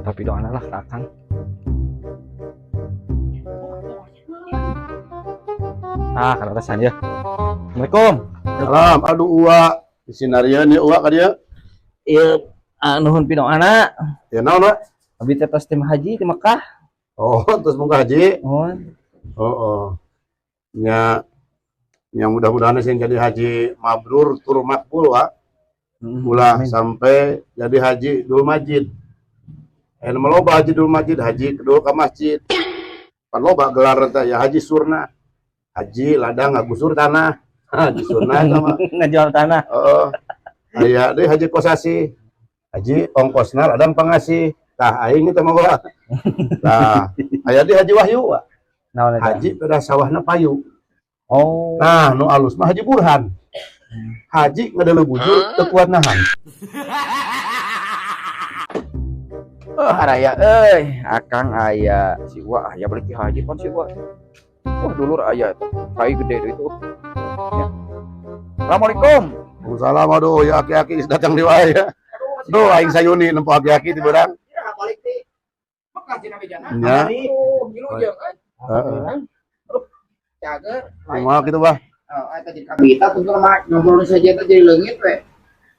Tapi doana lah ka Akang. Ah, kaleresan ya. Assalamualaikum. Salam, aduh uwa. Disinarieun ieu uwa ka dieu. Ieu nuhun pidoana. Ya naon, Wak? Abi teh tos tim haji di Mekah. Oh, terus muka haji. Nuhun. Oh, oh. Nya yang mudah-mudahan sih jadi haji mabrur tur makbul, Wak. Ulah Amin. sampai jadi haji dul majid. Aya mah loba haji dul majid, haji kedul ka masjid. Pan loba gelar teh ya haji surna. Haji ladang ngagusur tanah. Haji surna eta mah. Ngajual tanah. Heeh. Aya deui haji kosasi. Haji ongkosna ladang pangasih. Tah aing eta mah, Wak. Tah, aya deui haji wahyu, Wak. Naon eta? Haji pada sawahna payu. Oh. Nah, nu alus mah Haji Burhan. Haji ngadeuleu bujur teu kuat nahan. Oh, haraya euy, Akang aya si Wa aya balik ti haji pan si Wa. Wah, dulur aya eta. Kai gede deui itu. Ya. Assalamualaikum. Waalaikumsalam, aduh ya aki-aki geus datang di wae ya. Duh aing sayuni nempo aki-aki ti beurang. Ya, balik ti Mekah cenah bejana. Nya. Aduh, ngilu jeung euy. Heeh. Cager. Kumaha kitu, Bah? Oh, eta jadi kabita tentu mah ngobrol saja teh jadi leungit we.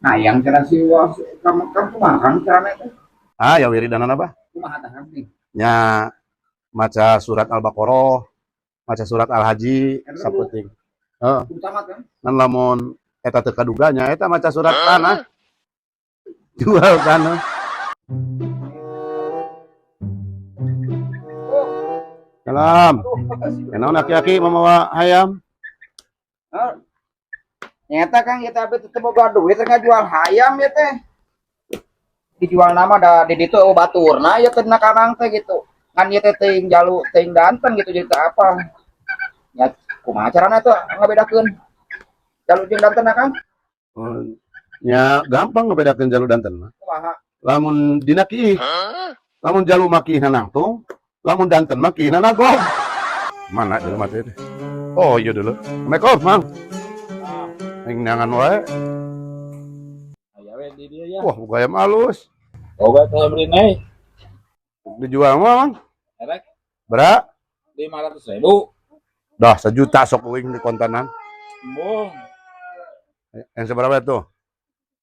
Nah, yang cara si Wa kamu kamu kumaha Kang carana teh? Ah, ya wiridanana, Bah. Kumaha tah Kang nih? Nya maca surat Al-Baqarah, maca surat Al-Haji sapenting. Heeh. Utama kan? Ngan lamun eta teu kaduga nya eta maca surat tanah. Jual tanah. Salam. Naon aki-aki mamawa hayam? Nyata Kang kita abi teu boga duit teh ngajual hayam ya teh. Dijual nama da di ditu eueuh baturna ya teh dina karang teh gitu. Ngan ieu teh teuing jalu teuing danten gitu jadi teu apa. Nya kumaha carana tuh ngabedakeun jalu jeung danten Kang? Oh, nya gampang ngabedakeun jalu danten mah. Kumaha? Lamun dina kiih. Lamun jalu mah kiihna nangtung, lamun danten mah kiihna nagog. Mana jelema teh? Oh, iya dulu. Assalamualaikum, Mang. Aing neangan wae. Aya we di dieu ya. Wah, boga ayam alus. Boga teh beri naik. Dijual mah, Mang? Erek. Berapa? 500.000. Dah, sejuta sok uing di kontanan. Embung. Yang seberapa itu?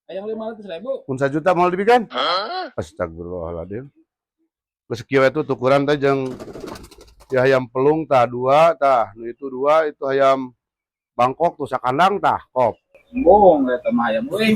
Ayam 500.000. Pun sejuta mau dibikin? Astagfirullahaladzim. Geus kieu itu tukuran teh jeung ya ayam pelung tah dua tah, nu itu dua itu ayam Bangkok tuh sakandang tah kop. Embung eta mah ayam euy.